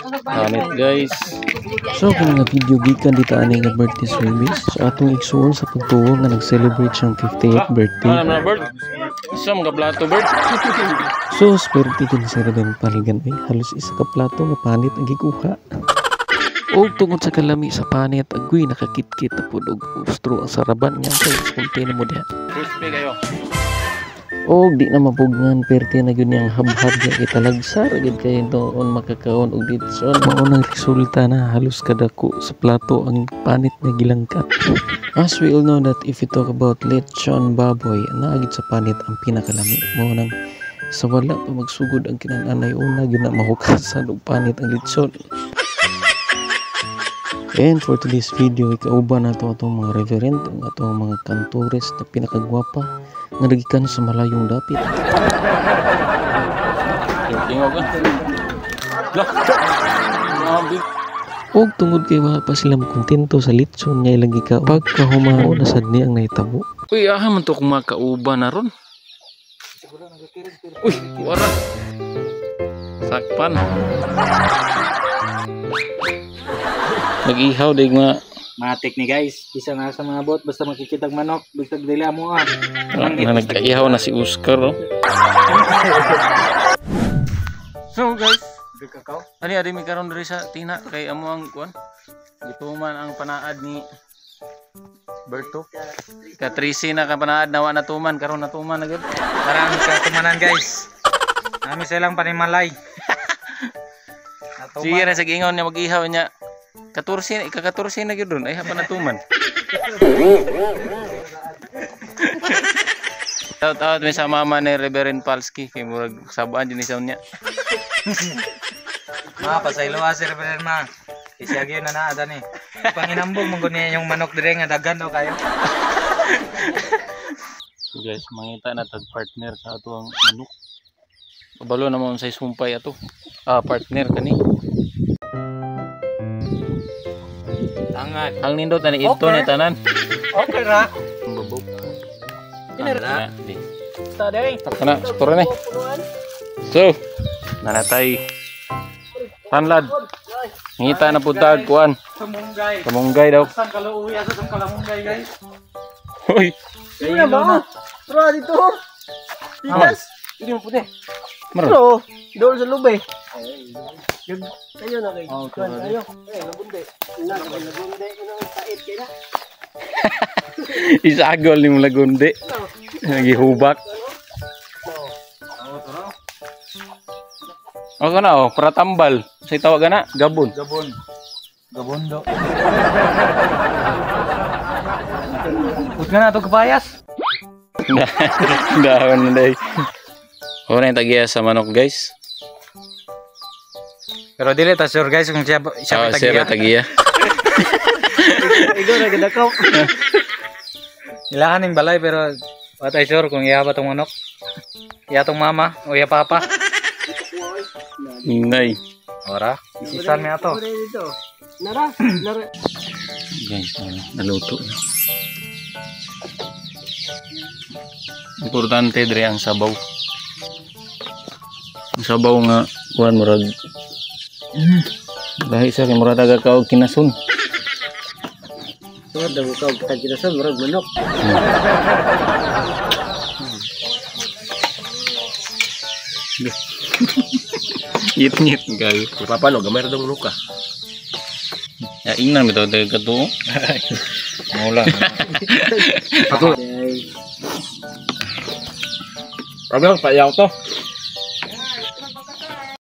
Panit, guys. So kung nga video gikan dito ani nga birthday service sa atong igsuon sa pagtuo nga nag-celebrate siyang 58th birthday. Ano na, Bert? Isa mga plato, Bert. So swerte gid si Ruben Paligan ay halos isa ka plato nga panit ang gikuha. Og tungod sa kalami sa panit, agoy nakakitkit na pud og ustro ang saraban niya kay sulti nimo diha. Crispy kayo. Og di na mapugngan, perte na gyud niyang habhab niya kitalagsar gyud kay doon makakaon og litson. Mao nang resulta na halos kadako sa plato ang panit nga gilangkat. As we all know that if you talk about lechon baboy, naa gyud sa panit ang pinakalami. Mao nang sa wala pa magsugod ang kinananay, una gyud na mahukasan og panit ang litson. And for today's video, ikauban nato atong mga reverend, ang atong mga kantores na pinakagwapa nga nagikan sa malayong dapit. Tingog ah. Lah. Grabe. Og tungod kay wala pa sila makontento sa litson nga ilang gikaon, pagkahumao na sad ni ang nahitabo. Uy, aha man to kung makauba na ron. Uy, wara. Sakpan. Nag-ihaw dig mga Matik ni guys, bisa na sa mga bot basta makikitag manok, basta dili mo ah. Na nag-ihaw na si Oscar, oh. So guys, ani ari mi karon diri sa tina kay amo ang kuan. Gituman ang panaad ni Berto. Ka 13 na ka panaad na wa natuman, karon natuman na gyud. Parang sa tumanan, guys. Nami silang panimalay. Sige na sa giingon niya mag-ihaw niya. 14, ika-14 na gyud ron ay hapa natuman. Shout out mi sa mama ni Reverend Palski kay murag sabaan din ni niya. Ma, pasaylo ah, si Reverend ma. Isya gyud na naa dani. Panginambog man gud niya yung manok dire nga daghan daw kayo. So guys, mangita na tag partner sa ato ang manok. Kabalo na mo unsay sumpay ato. Ah, partner kani. Angat. Ang nindot ani idto ni tanan. Okay ra. Ang babaw. Kana. Di. Taday. Kana, sukuro ni. So, nanatay. Tanlad. Ngita na pud tag kuan. Kamunggay. Kamunggay daw. Sang kaluuya sa sang kalamungay, guys. Hoy. Kayo na. Tara dito. Tigas. Hindi mo puti. Maron. Pero, doon sa lubay. Kayo na kayo. Oh, Kuan kayo. Eh, lagunde. Na, lagunde. Ino, tait kayo na. Isagol ni mong lagundi. Nagihubak. O kana oh, para tambal. Say tawag na, gabon. Gabon. Gabon do. Put nga na ito kapayas. Dahon na day. O na yung tagiya sa manok, guys. Pero dili ta sure, guys, kung siya siya Ah, pa siya tagiya. ba tagiya? Ikaw na kadakaw. Ilahan ning balay pero wa tay sure kung iya ba tong manok. Iya tong mama o iya papa. Nay. Ora, isisan mi ato. Dito. Nara, nara. Guys, ano, naluto na. Importante dre ang sabaw. Ang sabaw nga kuan murag lahi sa kay murag taga kaog kinasun. Tungod daw ka og kinasun murag manok. Ngit-ngit kayo. Papa no, gamay ra daw manok ka. Ya ingnan bitaw tayo katuo. Mula. Ako. Ano, payaw to.